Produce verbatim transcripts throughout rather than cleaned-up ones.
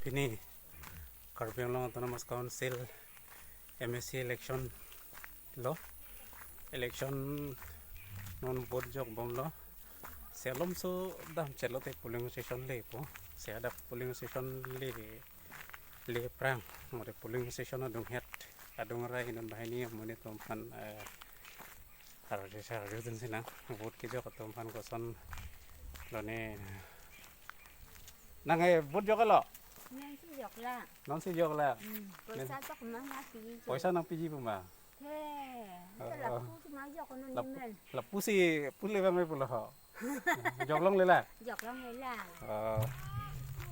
Pini Karbi Anglong Autonomous Council M A C election lo. Election non vote jok bomlo. Se alomso dam chelote polling station lepo. Se adap polling station le, le prang. Mate polling station adunghet, adung rai non banghini amonit atum aphan, eh, arje sa arje dun sina. Vote kejok atum aphan koson lone. Nang, eh, vote joklo? Nonsi joklang. Nonsi joklang. Hmm. Poisa jok nang nangpiji. Poisa nangpiji pu ma? He, oh, lapu si majok non lapu, nimen. Lapu si pule bang me pulo ho. Joklongle lang? Joklongle lang. Oh.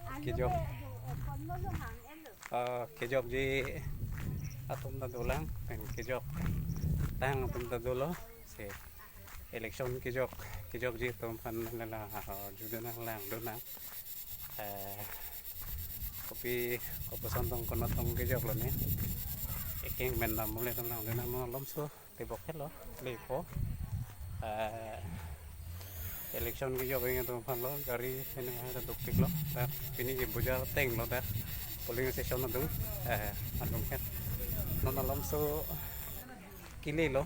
Anu kejok. Be, eh, konno lo hang elo. Oh, kejokji atum ta dolang, pen kejoktang atum ta dolo. Se election kejok, kejokji atum aphan lala, oh, judonang langdonang. Eh, kopi, kopi son tong konat tong kejoklo ne. Ekeng men dam mule tong langdonang non alomso tebok helo, lepo. Eh, election kejok ing atum aphan lo, gari sene hai ta dukpiklo. Dak pini ke bojar atenglo dak. Polling station adung, eh, adung het. Non alomso kelelo,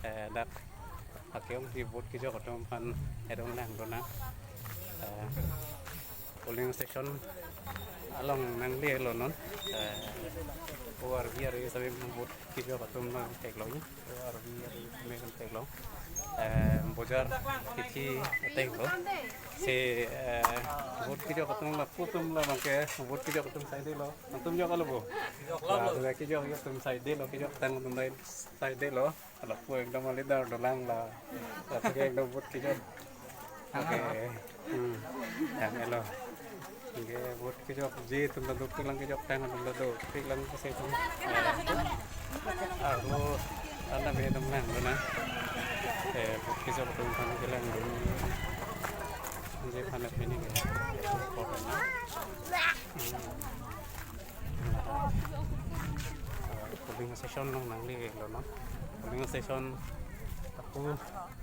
eh, dak akeong si vote kejok atum aphan edon langdonang. Eh, polling station along nanglelo non. Eh, O R V R save vote kejok atum nangtheklo ni. O R V R me nangtheklo. Eh, bojar kithi atenglo. Se, eh, vote kejok atum lapu atum labang ke vote kejok atum saidelo. Atum joklo bo. Lapu kejok atum saidelo, kejoktang atum saidelo. Lapu ekdom alidar dolang la. Lapu ke ekdom vote kejok. Okay. Hmm. Ya, hello. Oke, vote kejokji atum ta dukpiklang, kejoktang atum ta dukpiklang ke se atum. Eh, alo, anda me atum langdonang. Eh, vote kejok atum aphan kelangdun. Je aphan pini ke. Vote na. Hmm. Polling station along nanglelo non. Polling station ako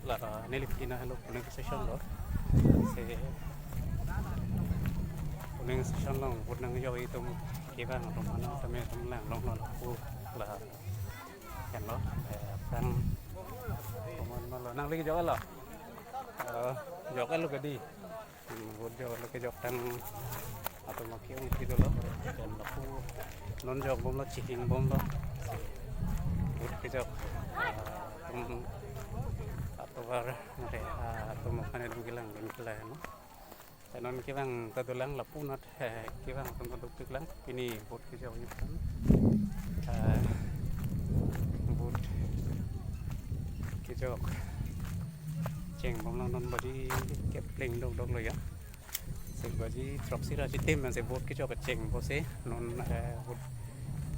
la, ah, neli pina helo polling station lo. Se polling station along vote nangjokji atum kevang atum aphan tame atum langlonglo ako la. Kan lo, eh, aphrang komat malo. Nangli joklo? Eh, joklo kadi. Hmm, vote joklo, kejoktang atum akeong si dolo. Pen lapu non jok bomlo, chihing bomlo. Vote kejok, ah, atum atovar, mate, ah, atum aphan edun kelangdun kelang, no? Pen non kevang ta dolang lapu anat, eh, kevang atum ta dukpiklang. Pini vote kejokji atum. Eh, vote kejok cheng bomlang, non baji kep pleng dokdoklo ya. Se baji throksi ra chitim ansi vote kejok cheng bomse non, eh, vote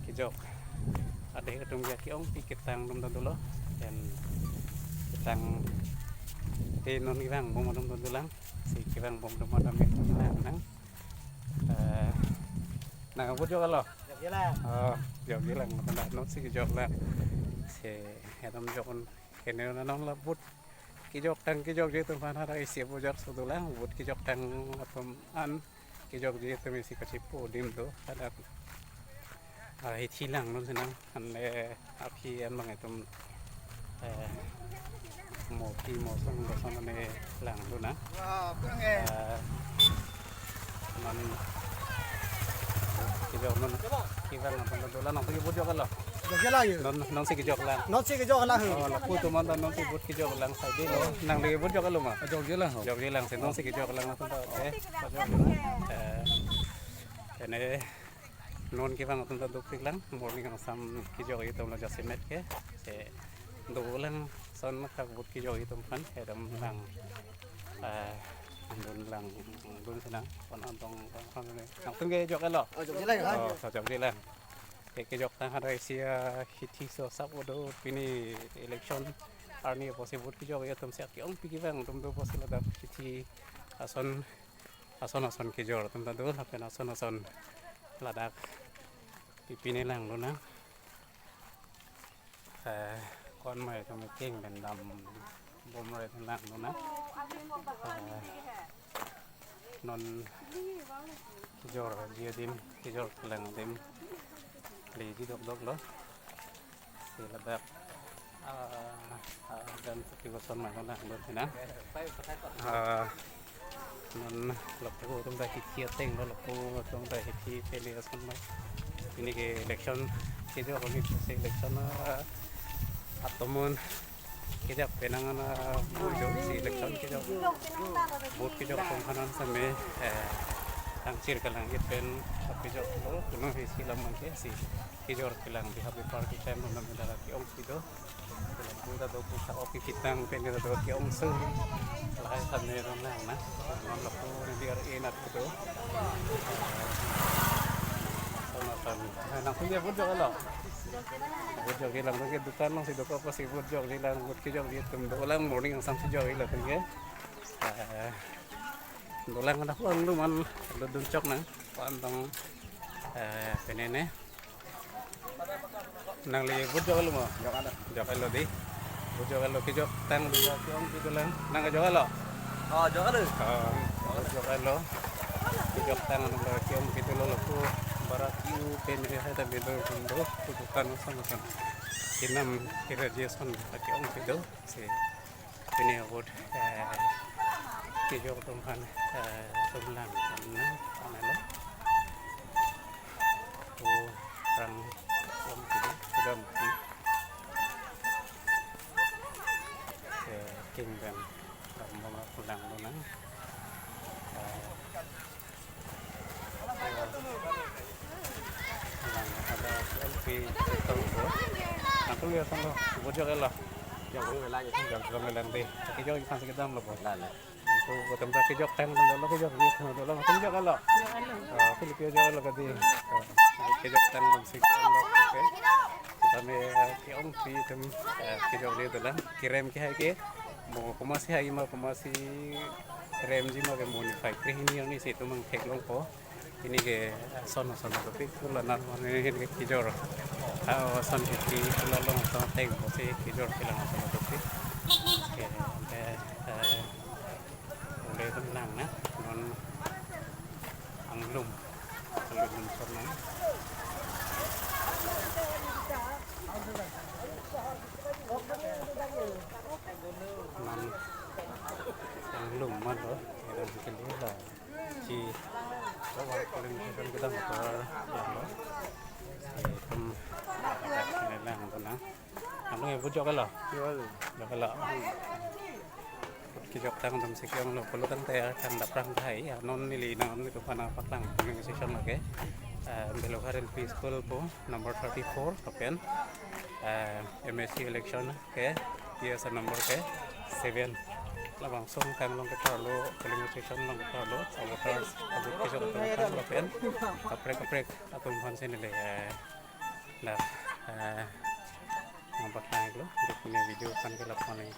kejok. Ade atum ya keongpi ketang atum ta dolo. Pen ketang te non kevang bom atum ta dolang. Si kevang bom atum ta me nang nang. Eh, nang vote joklo? Jokjelang. Oh, jokjelang. Nonsi kejoklang. Se atum jokon kene non la vote kejoktang kejokji atum aphan hadak isi bojar so dolang, vote kejoktang atum an kejokji atum isi kachipo adim do, hadak, ah, hithi langnon sinang, an le aphi an bang atum, eh, mo phi mo son mo son ne langdun na. Wow, kurang eh. Eh, non kejok non kevang atum dolang, nonsi vote joklo? Jokjelang ya. Non, nonsi kejoklang. Nonsi kejoklang. Oh, lapu atum an ta nonsi vote kejoklang saidelo. Nangli vote joklo ma? Jokjelang ho. Jokjelang, se nonsi kejoklang atum ta, eh, kejoklang. Eh, ene non kevang atum ta dukpiklang, morning angsam kejokji atum lo jasemet ke. Se dolang son khak vote kejokji atum aphan, edam lang. Eh, dun langdun sinang, kon antong, kon, kon, nangtum ke joklo? Oh, jokjelang ha? Oh, so jokjelang. Ke kejoktang hadak isi, ah, hithi so sap odo, pini election arni apotsi vote kejokji atum si akeongpi kevang atum do apotsi ladak hithi ason, ason ason kejor atum ta do, lapen ason ason ladak pipine langdun nang. Eh, kon mai atum keng pen dam bom rai atum langdun nang. Eh, Non kejor ji adim, kejor kelang adim leji dokdok lo. Si ladak, ah, ah, dan peti koson ma non nang lo sina. Ah, non lapu atum ta hithi ateng lo, lapu atum ta hithi pele ason lo. Pini ke election kejor, pini si election, ah, atum un kejok penang ana vote jo, si election kejok, vote kejok atum aphan same, eh, tangchir kelang it pen kejok lo, kuno hi si lam abang ke si kejor kelang behalf the party time lo, nang dala ke-ongpi do. Puta do pu ka-ongpi kitang pen do ke-ongso. Lahai same rong nang na. Non lapu ni D R A nat do. Sama-sama. Nang punya vote joklo. Vote jokji lang ke dukan along si dokok, pasi vote jokji lang, vote kejokji atum dolang, morning angsam si jokji lang ke. Eh, dolang ada pulang lu man, lu dun chok nang, pan tong, eh, penene. Nangli vote joklo mo? Joklo. Joklo di. Vote joklo, kejok tang di ke-ongpi dolang. Nang joklo? Oh, joklo. Oh, vote joklo. Kejok tang nang ke-ongpi dolo lapu. Barak U P M A hai ta bedo kundo, kudukan sama-sama. Kinam kira Jason ke-ongpi do. Si pini vote, eh, kejok atum aphan, eh, sumlang, sumlang, sumlang lo. O, rang, om, kejok, kedam, hmm. Eh, king dan, rang, mama, pulang, pulang. Eh, Lang ada L P tong ko. Nangtum ya tong ko. Vote joklo. Joklo lang. Joklo lang di. Kejok aphan si kedam lo bo. Lale. Ko vote ta kejok tang lo, kejok, kejok lo. Nangtum joklo. Joklo. Oh, Philip joklo ke di. Oh, kejok tang lo si kedam lo. Oke. Kami, eh, ke-ongpi atum, eh, kejokji dolang. Kerem ke hai ke. Mo komatsi hai ma, komatsi remji ma ke mo ni phai krehini arni si itum nangtheklongpo. Pini ke, eh, son son topic pula nan mane ke kejor. Ah, son ke ki pula long son teng po si kejor kelang son topic. Ke, eh, eh, ule dun lang na, non anglum, anglum son na. Non anglum man lo, era kili la. Si, lo war polling station kedam motor, ya lo. Si, tum, sini lang, tum lang. Nangtum ya vote joklo? Joklo. Joklo. Kejok tang atum si ke-onglo, pulo tangte ya, tang daprang thai, ya, non neli nangtum aphan nangpaklang polling station lo ke. Eh, Belokhar L P School po, number thirty-four, lapen, eh, M A C election ke, P S number ke seven. Labangso angkang along kepharlo, polling station along kepharlo, voters, abut kejok atum aphan lapen, kaprek kaprek atum aphan si neli, eh, dak, eh, nangpaklang iklo, di punya video aphan ke lapu-an iklo.